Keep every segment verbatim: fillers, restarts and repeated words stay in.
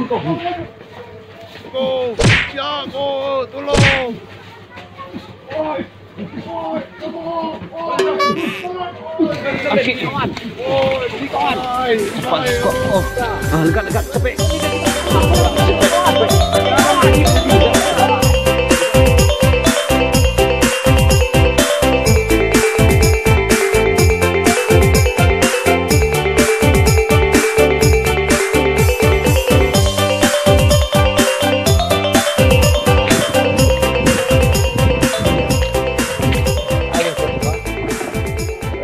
Ko, siap, ko, tolong. Asyik, kawan. Kawan. Cepat, kok. Oh. Ah, dekat, dekat, capek.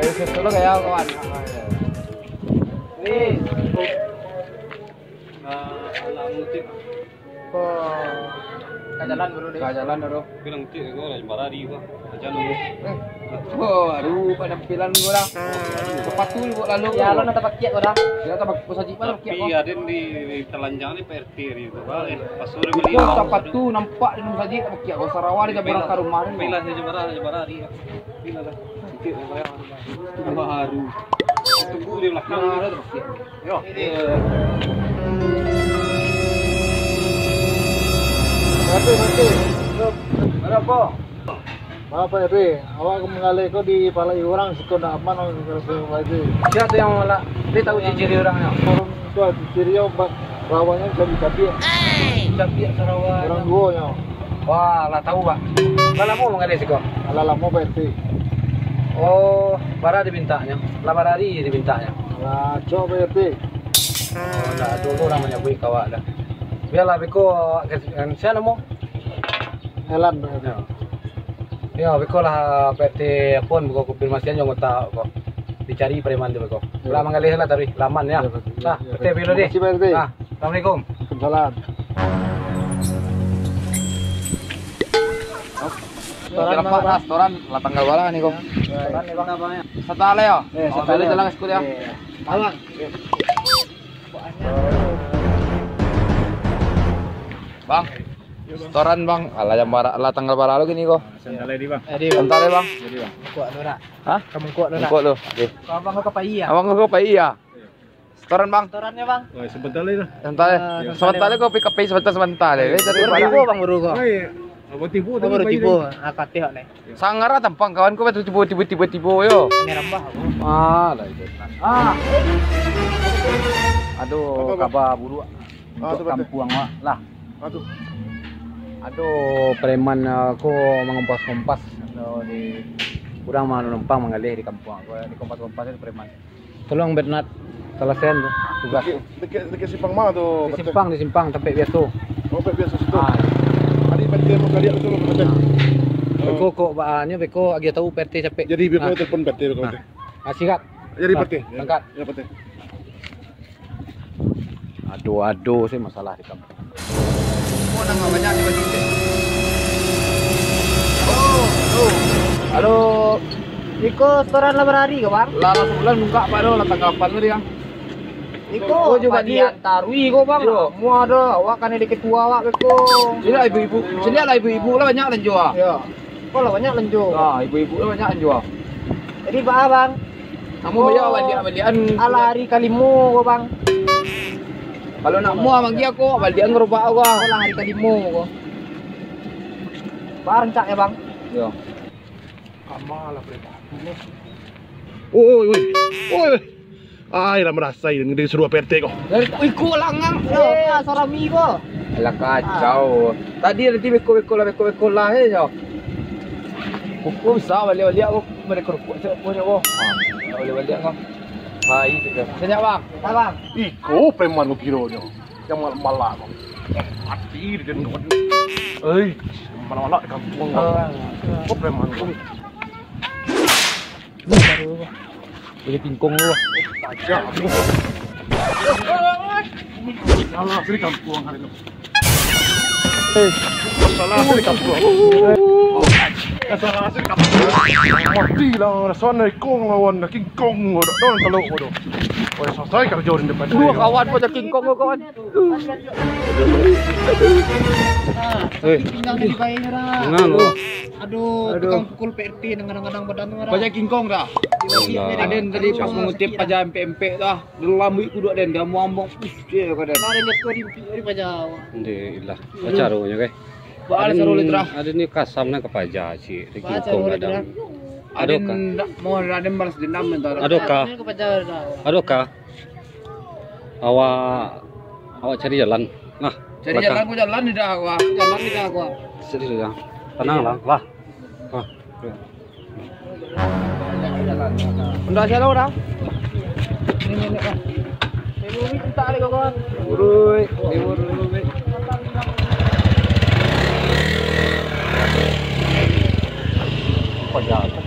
Ayo, solo kayak kawan. Ni. Nah, anak mutik. Ko ka jalan dulu deh. Ka jalan dulu. Bilang cik ko lah, barari ko. Aja nunggu. Eh. Oh, aduh, penampilan ko dah. Sepatu ni buat lalu. Ya, lo nak tapakiak ko dah. Ya, tapak-, ko sajik mana pakiak ko? Tapi aden di, di telanjang ni P R T ni tu. Wah, eh, pas sore beli. Ko sepatu nampak di rumah sajik tapakiak ko. Sarawa di jabaran ka rumah ni. Bilang saja barari, barari. Bilang lah. Cik ko lah. Baru. Tunggu di belakang. Nah, ada tu. Yo. Mati, mati. Ada apa? Maaf, Pak R T. Awak manggaleh ko dipalai urang, siko ndak aman, awak rasa, Pak R T. Sia tu yang malak? Dia tahu ciri-ciri urangnyo? Urang tu ciri-cirinyo, ba-, rawanyo cabiak-cabiak. Cabiak sarawa. Urang duo nyo. Wah, lah tahu, Pak. Lah lamo manggaleh siko? Lah lamo, Pak R T. Oh, bara dipintaknyo? Lah barari dipintaknyo? Lah, cok, Pak R T. Oh, ndak ado urang manyabuik ka awak dah. Bialah, beko, sia namo? Elan, Pak R T. Yo. Yo, beko lah, Pak R T, apo, beko konfirmasian jo anggota ko. Dicari preman tu beko. Yo. Lah manggaleh lah tadi, lah aman yo. Yo, Pak R T. Lah, Pak R T, bilo deh. Makasih, Pak R T. Lah. Assalamualaikum. Waalaikumsalam. Setoran, Bang. Setoran, lah tanggal bara ni ko? Setoran ni, Bang. Santale yo? Eh, oh, santale. Jalan ka situ yo. Iya. Bang. Bang. Setoran, Bang. Alah, jam bara, lah tanggal bara lo kini ko? Santale di, Bang. Eh, di, Bang. Santale, Bang. Jadi, Bang. Mangkok tu nak. Hah? Ka mangkok tu nak. Mangkok tu. Oke. Abang ko ka pai yo? Abang ko ka pai yo? Setoran, Bang. Setoran yo, Bang. Oh, sebentar lagi lah. Sebentar. Ah, sebentar ko, P K P sebentar, sebentar. Eh, cari barang. Tibo, Bang, baru ko. Oh, iya. Abang tibo, baru tibo. Ah, kateh ni. Sangara tampang kawan ko, tibo, tibo, tibo, tibo yo. Ini rambah aku. Ah, lah itu. Ah. Aduh, apa, Bang? Kaba buruak. Ah, untuk kampuang awak lah. Ah, tu. Aduh, preman, ah, ko mangompas-ngompas. Aduh, di, urang manumpang manggaleh di kampuang ko, di kompas-kompas itu preman. Tolong Bernard, salasaian tu tugas. Dikit, dikit, dikit simpang ma tu, di Bernard? Simpang, di simpang, tampek biaso. Oh, tampek biaso situ. Ah. Adik P R T mau kalian tu, Bernard. Ah. Beko kok, ba-, nyo beko agiah tahu P R T capek. Jadi, beko telepon P R T beko. Ah. Ah, siap. Jadi, ah, P R T. Angkat. Ya, P R T. Aduh, aduh, sih masalah di kampuang. Halo. Iko setoran lah barari ko, Bang? Lah, lah sabulan buka, Pak, doh, lah tanggapan tadi, Bang. Iko, oh, juga Pak, di diantarui ko, Bang. Iyo. Muah doh, awak kan jadi ketua awak beko. Sini lah ibu-ibu, sini lah ibu-ibu lah banyak lanjo, ah. Iyo. Ko lah banyak lanjo. Ah, ibu-ibu lah banyak lanjo, ah. Jadi, Bang, Bang. Kamu baliak, baliak, baliakan. Alah hari kalimo ko, Bang. Kalau nak muah manggi aku, baliakan gerobak aku, ah. Alah hari kalimo ko. Bang, rancak yo, Bang? Yo. Kama lah preman. Oi, oi, oi. Ai, lah marasai disuruah P R T ko. Dari iko langang. Eh, sarami ko. Alah, kacau. Tadi nanti beko-beko lah, beko-beko lah, eh, yo. Pukul bisa baliak-baliak ko, mereka rukuk cak punyo ko. Ah, baliak-baliak ko. Hai, tu dah. Senyap, Bang. Abang. Iko preman ko kironyo. Yang malak-malak ko. Eh, mati di den ko. Eh, malak-malak di kampuang ko. Ah. Ko preman ko. Ini baru, Bang. Jadi pingkong lu. Pajak. Salah sini kampuang hari tu. Eh. Salah sini kampuang. Salah sini kampuang. Mati lah, rasanya ikong lawan King Kong, dak tahu kalau bodoh. Oh, selesai kerja di depan. Dua kawan pada King Kong, kawan. Nah, Hei. Pinggang tadi bae, Ra. Ngan, oh. Aduh, Aduh. Tukang pukul P R T, kadang-kadang badan tu, Ra. Paja King Kong, Ra. Alah. Aden tadi pas mangutip paja empek-empek tu, ah. Dalam lambuik kuduak den, dia muambang, ush, dia ka den. Kemarin dia tu di, di paja. Alhamdulillah. Bacaronyo, guys. Ba, ada Aden, sarulik, Ra. Aden ni kasam nak ka paja, cik. Di Ba, King Kong sarulik, kadang. Ra. Aden Adokah? Ndak mau, Ra, aden balas dendam, entah. Adokah? Kemarin ke paja, Ra. Adokah? Awak, awak cari jalan. Nah, cari balakang. Jalan, kok jalan tidak, wah. Jalan tidak, wah. Sedih dah. Tenang lah, lah. Wah. Ndak salah orang. Ini, ini, ah. Ini minta ni, kawan. Urui, ini urui. Apa jalan?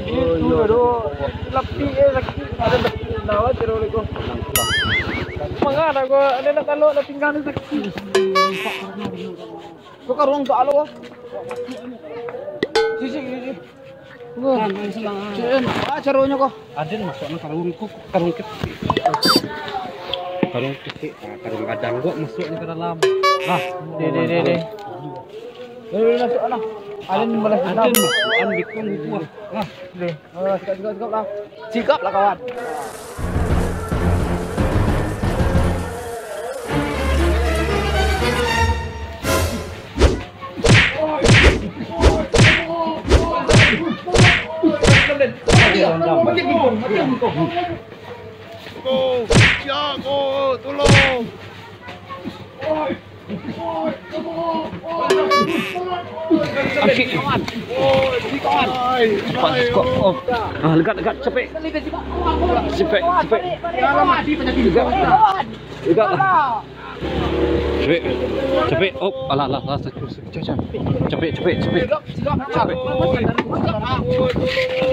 Itu, aduh, lapik, eh, sakik. Ada lapik, lawan terus, Assalamualaikum. Mangan aku, ada nak taluk, nak pinggang ni sakik. Kau karuang tak alo? Sisi, sisi. Wah, sisi. Ah, caronyo kau. Aden masuk nang karuang, kau karuang kecil. Karuang kecil, ah, karuang gadang kau masuknyo ke dalam. Nah, deh, deh, deh, deh. Deh, deh, masuk lah. Aden balas dendam. Aden masuk, an bikun buah. Nah, deh. Oh, sikap, sikap, sikap lah. Sikap lah, kawan. Ko, siap, ko, tolong. Angkik. Cepat, cepat. Oh. Ah, legat, legat, capek. Capek, capek. Legat. Legat. Capek. Capek. Oh, alah, alah, alah. Capek, capek, capek. Capek.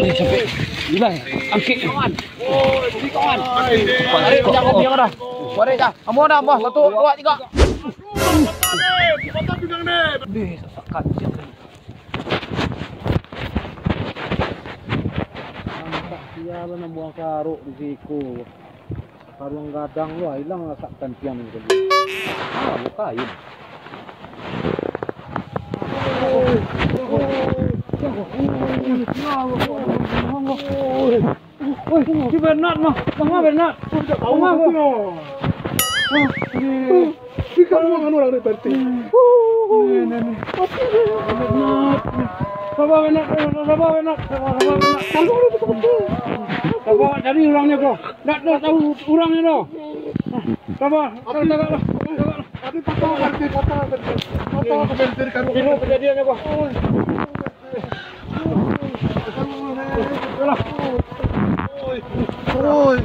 Ni capek. Gila, angkik. Cepat, cepat. Oh. Ambo dah, ambo. Satu, dua, tiga. Deh, sasak kancing tadi. Angkak sia lah nan buang karuk di siko. Karuang gadang tu, ah, ilang lah sak kancing tadi. Ah, bukain. Oi, si Bernard mah. Mama Bernard. Mama Bernard. Di karuang anu lah, Pak R T. Bernard. Sabar, Bernard. Sabar, Bernard. Sabar, sabar, Bernard. Sabar, cari urangnyo, bro. Ndak, ndak tahu urangnyo, bro. Sabar. Tapi, tapi patah, Pak R T, patah, Pak R T. Patah, Pak R T, di karuang. Iko kajadiannyo, bro. Oi.